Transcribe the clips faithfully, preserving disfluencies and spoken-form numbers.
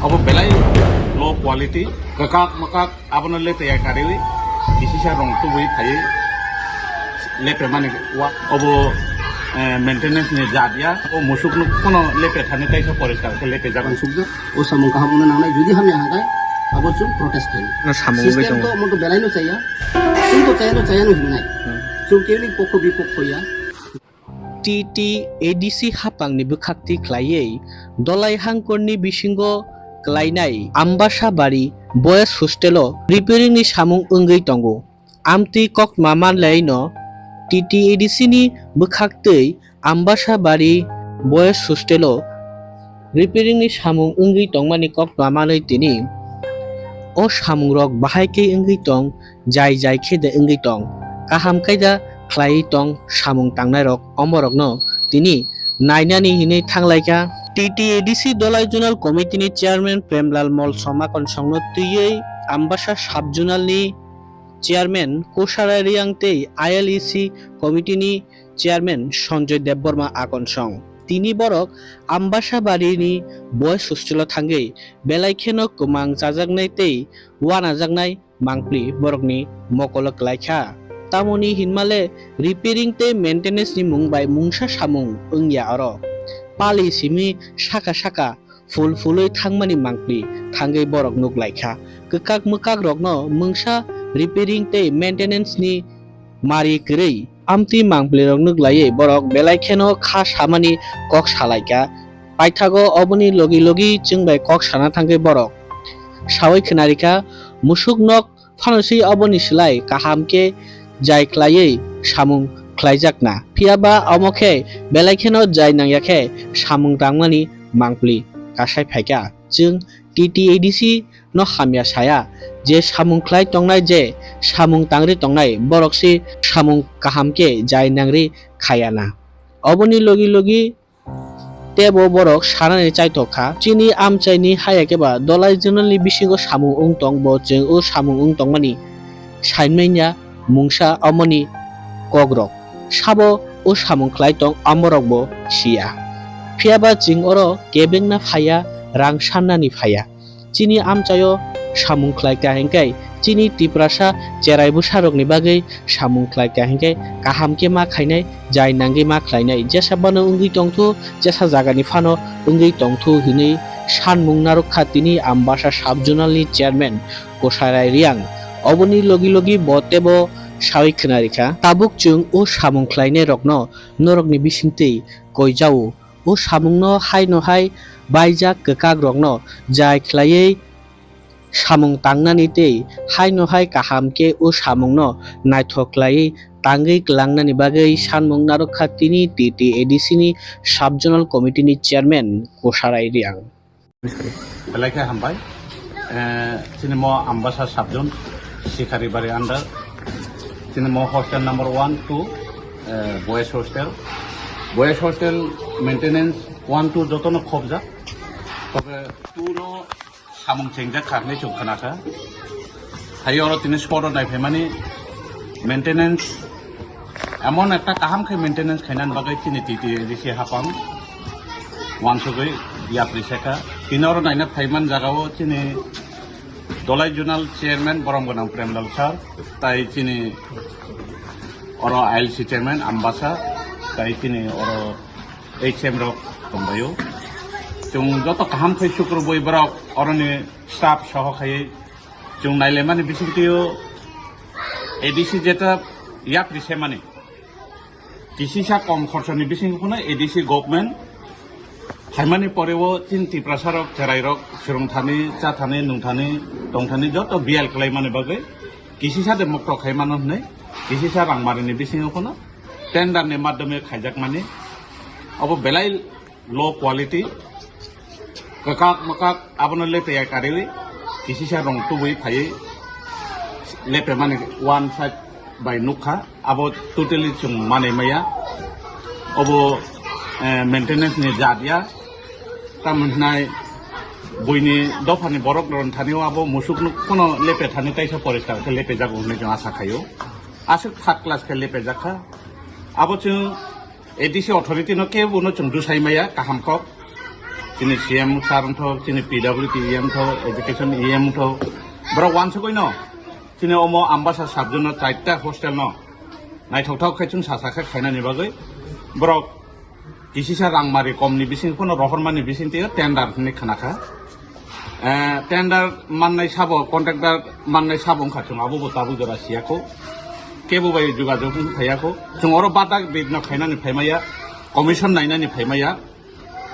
Obo belai low quality, kwkak mwkak abono lepe ya karwi, kisisa rong tubui phaiwi lepe mani wa. Obo, eh, maintenance ni jat ya, o musuk nuk kono lepe thani taisa poriskar khe lepe jago. Sukjak, o samung kaham wngna nangnai, jodi hamya hangkhe abo chwng protest khainai. No samung wngwi system tongo. To omo to belai no chaya, chwng to chaya no chaya no hingnai. Hmm. Chwng keboni pokho bipokho ya. T T A D C hapangni bwkhakti khlaiwi Dolai hangkorni bisingo klainai Ambasa Bari Boys Hostel-o repairing-ni samung wngwi tongo. Amtwi koktma manlaino T T A D C-ni bwkhaktwi Ambasa Bari Boys Hostel-o repairing-ni samung wngwi tongmani koktma manwi tini o samungrok bahai khe wngwi tong, jai jai khe de wngwi tong, kaham khe da khlaiwi tong samung tangnairok, omorokno tini nainani hinwi thanglaikha. T T A D C Dolai Zonal Committee-ni Chairman Premlal Molsom akonsongno twiwi Ambasa Sub-Zonal-ni Chairman Kosarai Riang tei I L E C Committee-ni Chairman Sanjoy Debbarma akonsong. Tini borok Ambasa Bari-ni Boys Hostel-o thangwi belai kheno kwmang chajaknai tei wanajaknai mangpli borokni mokolo klaikha. Tamoni hinmale repairing tei maintenance ni mung bai mungsa samung wngya oro. Pali simi saka saka phul phulwi thangmani mangpli thangwi borok nuklaikha. Kwkak mwkak rokno mungsa repairing tei maintenance ni mari kwrwi. Amtwi mangpli rok nuklaiwi borok belai kheno kha samani kok salaikha. Paithago oboni logi logi chwng bai kok sana thangwi borok sawi khwnarikha, musuk nok phano se oboni slai kaham khe jai khlaiwi samung khlaijakna. Phiya ba omo khe belai kheno jai nangya khe samung tangmani mangpli kasai phaikha. Chwng T T A D C no hamya saya je samung khlai tongnai, je samung tangri tongnai, borok se samung kaham khe jai nangri khayana. Oboni logi logi tebo borok sanani chaithok kha. Chini amchaini haya khe ba Dolai Zonal-ni bisingo samung wng tong, bo chwng o samung wng tongmani saimanya mungsa omoni kokrok. Sabo o samung khlai tong, amorokbo siya. Phiya ba chwng oro kebengna phaiya, rang sannani phaiya. Chini amchaio samung khlai kha hinkhe chini Tiprasa cherai bwsarokni bagwi samung khlai kha hinkhe kaham khe ma khainai, jai nangwi ma khlainai. Jesa bano wngwi tongthu, jesa jagani phano wngwi tongthu hinwi sanmung narwk kha tini Ambasa Sub-Zonal-ni Chairman Kosarai Riang. Oboni logi logi bo tebo sawi khwnarikha, tabuk chwng o samung khlainairokno norokni bisingtwi koijao. O samungno haino hai baijak kwkakrokno jai khlaiwi samung tangnani tei haino hai kaham khe o samungno naithok khlaiwi tangwi kwlangnani bagwi sanmung narwk kha tini T T A D C-ni Sub-Zonal Committee-ni Chairman Kosarai Riang. Belai khe hambai. Eh, chini mo Ambasa Sub-Zone, Sikaribari under. Chini mo hostel number one, two, eh, boys hostel. Boys hostel maintenance one, two jotono khobjak. Tobe two no samung chengjak kha hinwi chwng khna kha. Hai oro tini spot o nai phaimani maintenance, emon ekta kaham khe maintenance khainani bagwi chini T T A D C hapang wansugwi yapri se kha. Tini oro naina phaiman jaga o chini Dolai Zonal Chairman borom gwnang Premlal sir, tai chini oro I L C Chairman Ambasa, tai chini oro H M rok tongbaio. Chwng joto kaham khe sukrubui borok oroni staff soho khaiwi chwng nailaimani bisingtwio A D C jeta yapri semani. Kisisa kom khorsoni bisingo phano A D C government phaimani poreo chini Tiprasa rok, cherai rok, swrwngthani, chathani, nungthani, tongthani joto biyal khlaimani bagwi kisisa de mokto khaimano hwnwi kisisa rangmarini bisingo phano tender ni madhyome khaijakmani. Obo belai low quality, kwkak mwkak abono lepe ya karwi kisisa rong tubui phaiwi lepe mani one side bai nukha, abo totally chwng manwi maya. Obo, eh, maintenance ni jat ya, tamoni hwnai buini dophani borok rok thani o abo musuk nuk kono lepe thani taisa poriskar khe lepe jago hwnwi chwng asa khaio. Aswk third class khe lepe jakha, abo chwng A D C authority no kebo no chwng dusai maya kaham kok. Chini C M sir wngthok, chini P W D E M thok, education E M thok, borok wansugwi no chini omo Ambasa subzone no chaita hostel no naithokthok khe chwng sasa khe khainani bagwi borok kisisa rangmari komni bising phano rohormani bising twiyo tender hinwi khnakha. Eh, tender mannai sabo, contractor mannai sabo wngkha chwng abo bo tabuk jora siyakho, kebo bai jogajog wng phaiya kho. Chwng oro badak bid no khainani phaimaya, commission nainani phaimaya.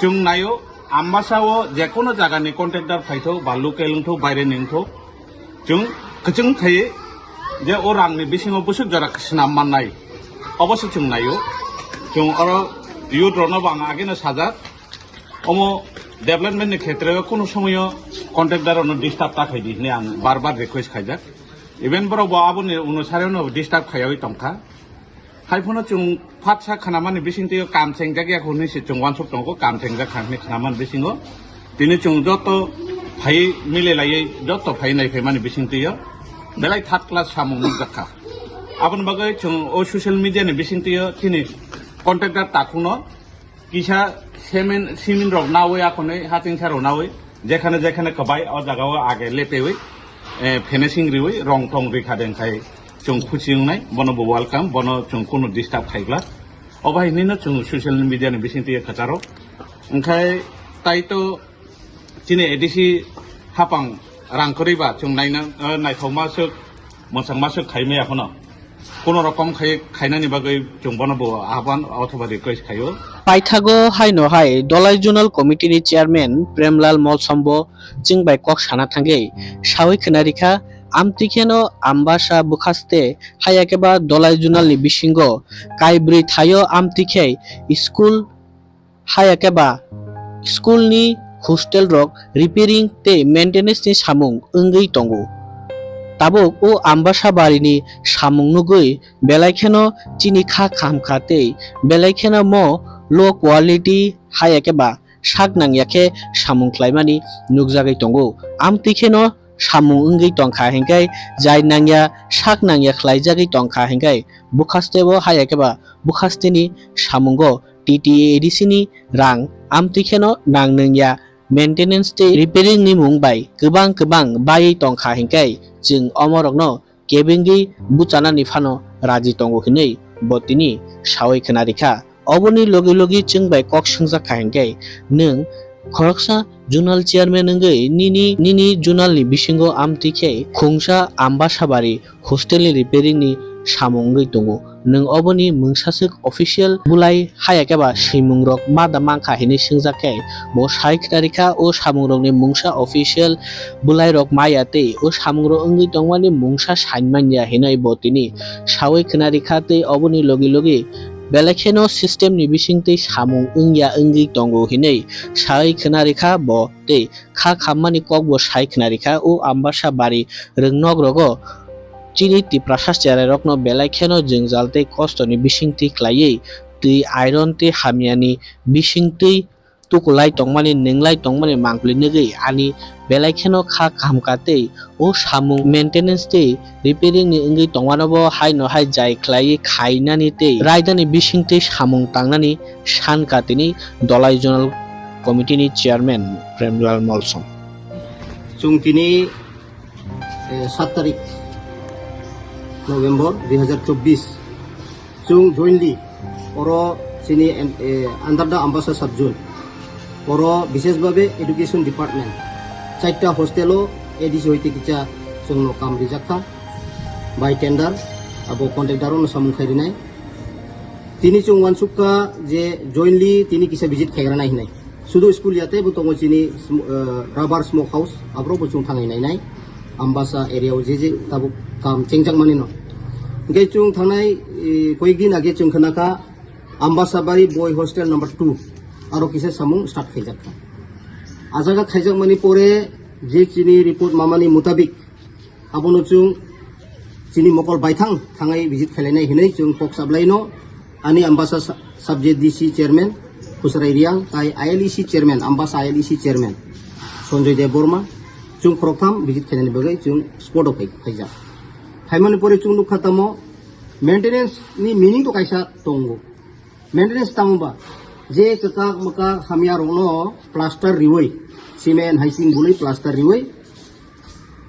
Chwng naio, Ambasa o jekono jagani contractor phaitho ba local wngtho, baireni wngtho, chwng kwchwng khaiwi je o rangni bisingo bwswk jora swnam mannai, obo se chwng naio. Chwng oro youth rokno bo ang ageno sajak, omo development ni khetre o kono somoyo contractor rokno disturb ta khaidi hinwi ang bar bar request khaijak. Even borok bo aboni unusare no disturb khaiyawi tongkha. Hai phano chwng phatsa khnamani bisingtwi o kam chengjak ya hwnwi se chwng uansuk tongo, kam chengjak kha hwnwi khnamani bisingo tini chwng joto phai mile laiwi joto phai nai phaimani bisingtwi o belai third class samung nukjak kha. Aboni bagwi chwng o social media ni bisingtwi o chini contractor takhukno kisa cement, cement rok nawi akhonwi hatingsa rok nawi jekhane jekhane kwbai o jaga o age lepewi, eh, finishing riwi rong tong rikha deng khai chwng khuchi wngnai, bono bo welcome, bono chwng kunu disturb khai glak. Obo hai hinwi no chwng social media ni bisingtwi kwcharo. Wngkhai tai to chini A D C hapang rang kwrwi ba chwng naina, eh, naithokma swk, mwchangma swk khaimaya phano. Kono rokom khai, khainani bagwi chwng bono bo ahban othoba request khaio. Paithago haino hai Dolai Zonal Committee ni Chairman Premlal Molsom bo chwng bai kok sana thangwi sawi khna rikha, amtwi kheno Ambasa bwkhaste haya khe ba Dolai Zonal ni bisingo kaibrwi thaio amtwi khe school haya khe ba school ni hostel rok repairing tei maintenance ni samung wngwi tongo. Tabuk o Ambasa bari ni samung nugwi belai kheno chini kha khamkha tei belai kheno mo low quality haya khe ba sak nangya khe samung khlaimani nukjagwi tongo. Amtwi kheno samung wngwi tongkha hinkhe jai nangya sak nangya khlaijagwi tongkha hinkhe bwkhaste bo haya khe ba bwkhasteni samungo T T A A D C ni rang amtwi kheno nang nungya maintenance tei repairing ni mung bai kwbang kwbang baiwi tongkha hinkhe chwng omorokno kebengwi buchanani phano raji tongo hinwi bo tini sawi khna rikha. Oboni logi logi chwng bai kok swngjak kha hinkhe nwng khoroksa zonal chairman wngwi nini, nini zonal ni bisingo amtwi khe khungsa Ambasabari hostel ni repairing ni samung wngwi tongo. Nwng oboni mungsaswk official bulai haya khe ba swimung rok ma da mankha hinwi swngjak khe bo sai khna rikha o samung rokni mungsa official bulai rok maya tei o samung rok wngwi tongmani mungsa saimanya hinwi bo tini sawi khna rikha tei oboni logi logi belai kheno system ni bisingtwi samung wngya wngwi tongo hinwi sai khna rikha bo tei kha khammani kokbo sai khna rikha o Ambasa bari rwngnok rogo chini Tiprasa cherai rokno belai kheno jwngjal tei kostoni bisingtwi khlaiwi twi iron tei hamyani bisingtwi tukulai tongmani, nwnglai tongmani mangpli nugwi ani belai kheno kha kahamkha tei o samung maintenance tei repairing ni wngwi tongmano bo haino hai jai khlaiwi khainani tei raidani bisingtwi samung tangnani sankha tini Dolai Zonal Committee ni Chairman Premlal Molsom. Chwng tini, eh, sat tarik November dui hazar chobbish. Chwng jointly oro chini, eh, under the Ambasa sub zone, oro bishesh bhabe education department, chaita hostel o A D C hoite kicha chwngno kam rijak kha by tender, abo contractor ono samung khai rinai. Tini chwng uansuk kha je jointly tini kisa visit khai rwnai hinai. Sudu school ya tei bo tongo chini sm-, eh, rubber smoke house, aborok bo chwng thangwi nainai. Ambasa area o je je tabuk kam chengjak mani no. Hingke chwng thangnai, eh, koyek din age chwng khna kha Ambasa bari boy hostel number two, aro kisa samung start khaijak kha. A jaga khaijak mani pore je chini report mamani mutabik, abono chwng chini mokol baithang thangai visit khailai nai hinwi chwng kok sablai no. Ani Ambasa sa-, sub J D C chairman Khusrai Riang, tai I L E C chairman, Ambasa I L E C chairman Sanjoy Debbarma, chwng khoroktham visit khainani bagwi chwng spot o phai-, phaijak. Phaimani pore chwng nukha tamo maintenance ni meaning to kaisa tongo. Maintenance tamo ba? Je kwkak mwkak hamya rokno plaster riwi, cement hai sing bului plaster riwi,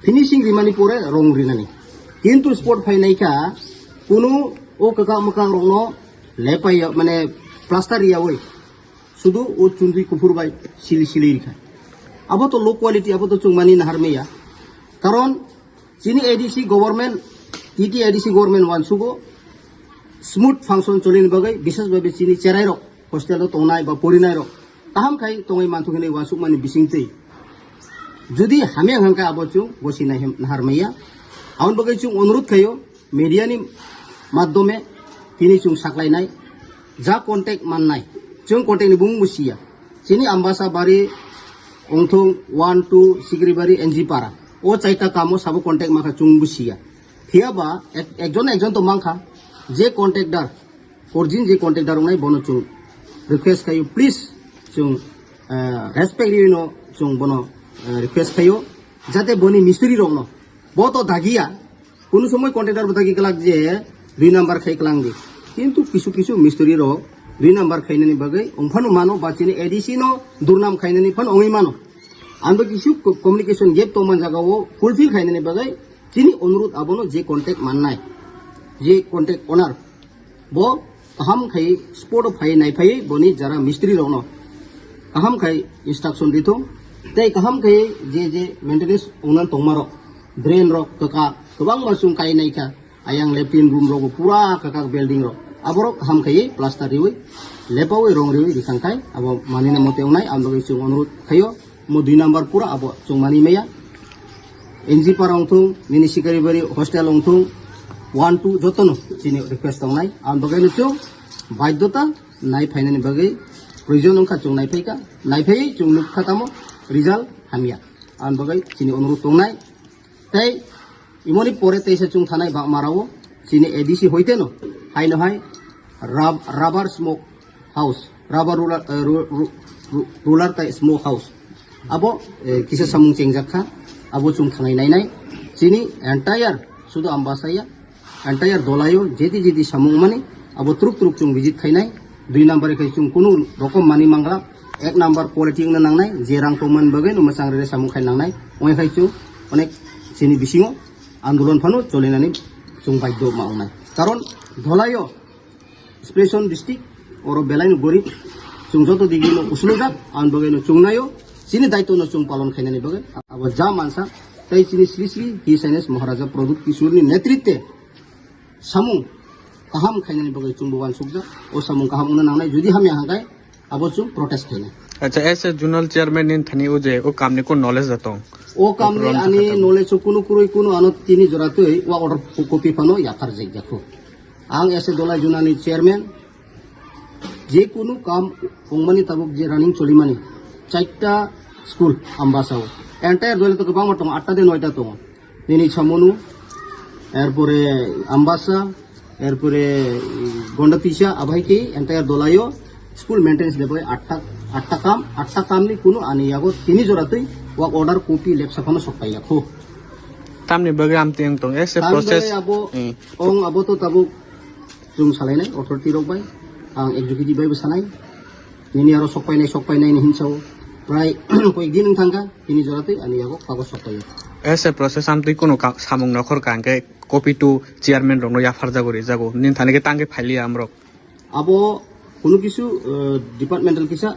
finishing rimani pore rong rinani. Kintu spot phainai kha, kunu o kwkak mwkak rokno lepai ya, mane plaster riyawi, sudu o chundui kuphur bai sili sili rikha. Abo to low quality, abo to chungmani nahar meya. Karon chini A D C government, T T A D C government wansugo smooth function cholini bagwi, bishes bhabe chini cherai rok hostel o tongnai ba porinai rok kaham khai tongwi manthok hinwi wansukmani bisingtwi. Jodi hamya hwnkha abo chwng gosi nai hem-, nahar maya. Aboni bagwi chwng onurut khaio, media ni madhyome tini chwng saklainai, ja contact mannai, chwng contact ni bumung bo siya. Chini Ambasa bari ongthong one two Sigribari N G Para. O chaita kamo sabo contact makha chwng bo siya. Phiyaba ek-, ekjon ekjon to mankha, je contactor, origin je contactor wngnai bono chwng request khaio, please chwng, eh, respect riwino chwng bono, eh, request khaio, jate boni mistri rokno bo to dagiya, kunu somoi contactor bo dagi kwlak je dui number khai kwlang di, kintu kisu kisu mistri rok dui number khainani bagwi ongphano mano ba chini A D C no durnam khainani phano ongwi mano. Ang bo kisu co-, communication gap tongman jaga o fulfill khainani bagwi chini onurut abono je contact mannai, je contact owner, bo kaham khai spot o phai nai phai boni jara mistri rokno kaham khai instruction rithung, tei kaham khai je je maintenance ongnan tongmarok, drain rok kwkak kwbangma chwng kai nai kha, ayang latrine room rok bo pura kwkak building rok, aborok kaham khai plaster riwi lepawi rong riwi rikang khai abo manina mote ongnai, ang bagwi chwng onurut khaio. Mo dui number pura abo chwng mani maya. N G Para ongthung, nini Sikaribari hostel ongthung, one two jotono chini request tongnai. Ang bagwi no chwng baidyota nai phainani bagwi proyojon wngkha chwng nai phaikha, nai phaiwi chwng nukha tamo result hamya. Ang bagwi chini onurut tongnai. Tei imoni pore teisa chwng thanai bakmarao chini A D C hoiteno haino hai rub-, rubber smoke house, rubber roller, eh, ru-, ru-, ru-, roller tai smoke house. Abo, eh, kisa samung chengjak kha, abo chwng thangai nainai. Chini entire, sudu Ambasa ya, entire dolayo jeti jeti samung mani, abo truk truk chwng visit khainai. Dui number khai chwng kunu rokom mani mangla, ek number quality wngna nangnai, je rang tongmani bagwi no mwchang rere samung khai nangnai, ongya khai chwng onek chini bisingo andolon phano cholinani chwng baidho ma wngnai. Karon dolayo special district, oro belai no gorib, chwng joto digi no usulujak, ang bagwi no chwng naio, chini daitw no chwng palon khainani bagwi, abo ja mansa, tei chini Sri Sri His Highness Maharaja Pradyut Kishore ni netritwe samung kaham khainani bagwi chwngbo uansukjak. O samung kaham wngna nangnai, jodi hamya hangkai abo chwng protest khainai. Acha, as a zonal chairman ni thani o je o kamni kun knowledge da tong? O kamni ani knowledge o kunu kwrwi kunu ano tini jora twi work order copy phano yapharjak jakho. Ang as a Dolai Zonal ni chairman, je kunu kam wngmani tabuk je running cholimani, chaita school Ambasa o. Entire Dolai to kwbangma tongo, atta de noita tongo. Nini Chamonu, erpore Ambasa, erpore Gondatisa, abai ke entire Dolai o school maintenance de bai atta, atta kam, atta kam ni kunu ani yago tini jora twi work order copy lepsa phano sok pai yakho. Tamni bagwi amtwi wng tong, as a process. Abo, hmm, ong abo to tabuk chwng salainai authority rok bai, ang executive bai bo sanai. Nini aro sok painai, sok painai ni hinsa o. Prai koyek din wng thangkha, tini jora twi ani yago kagoj sok paio. As a process amtwi kunu ka-, samung nokhor ka hwnkhe copy to chairman rokno yapharjago rijago. Nini thani khe tangkhe phailiya amrok. Abo kunu kisu, eh, departmental kisa,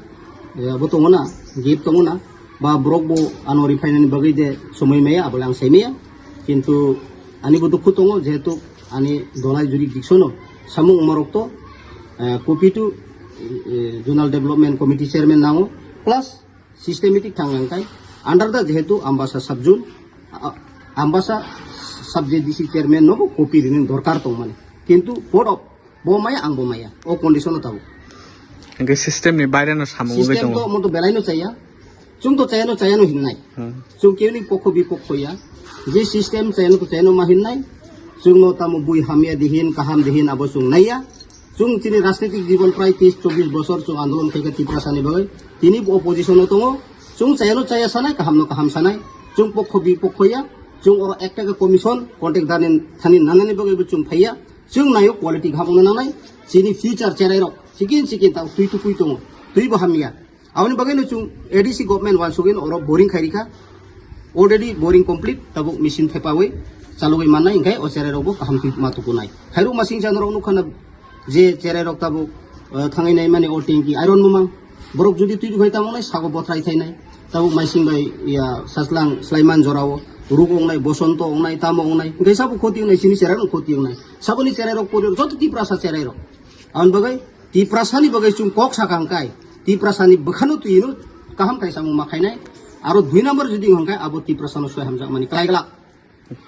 eh, abo tongo na, gap tongo na, ba borok bo ano reply nani bagwi de somoi maya, abo le ang sai maya. Kintu ani bo dukhu tongo, jehetu ani Dolai jurisdiction o samung wngmarok to, eh, copy to, eh, Zonal Development Committee chairman nango, plus systematic thang yang kai under the jehetu Ambasa sub zone, a-, Ambasa sub J D C chairman no bo copy rini dorkar tong mani. Kintu board of Bo maya, ang bo maya. O condition o tabuk. Hingke system ni baire no samung wngwi system tongo. To omo to belai no chaya. Chwng to chaya no, chaya no hinnai. Hmm. Chwng kebini pokho bipokho ya. Je system chaya no to chaya no ma hinnai. Chwng no tamo bui hamya dihin, kaham dihin abo chwng naiya. Chwng chini rajnitik jibon prai teis chobbish bosor chwng andolon khaikha Tiprasa ni bagwi. Tini bo opposition o tongo. Chwng chaya no chaya sanai, kaham no kaham sanai. Chwng pokho bipokho ya. Chwng oro ekta khe commission, contact dani thani nanani bagwi bo chwng phaiya. Chwng naio quality kaham wngna nangnai, chini future cherai rok Chikin chikin tau twi tukui tongo. Twi bo hamya. Aboni bagwi no chung A D C government wansugwi no oro boring khai rikha. Already boring complete, tabuk machine thepawi chalugwi mannai, hinkhe o cherai rok bo kaham twi ma tukunai. Khairok masing jano rok nukha na je cherai rok tabuk, eh, thangwi nai mani o tanki iron mumang. Borok jodi twi tukhai tamo nai sago bothrai thai nai. Tabuk maising bai ya saslang slaiman jorao ruk ongnai, bosonto ongnai, tamo ongnai. Hinkhe sabo khoti ongnai, sini cherai rok khoti ongnai. Saboni cherai rok pori joto Tiprasa cherai rok. Aboni bagwi Tiprasani bagwi chwng kok sakha hwnkhe, Tiprasani bwkhano twino kaham khaisa mung ma khainai. Aro dui number jodi hwnkhe abo Tiprasano soi hamjakmani klai glak.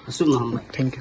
Aswkno hambai. Thank you.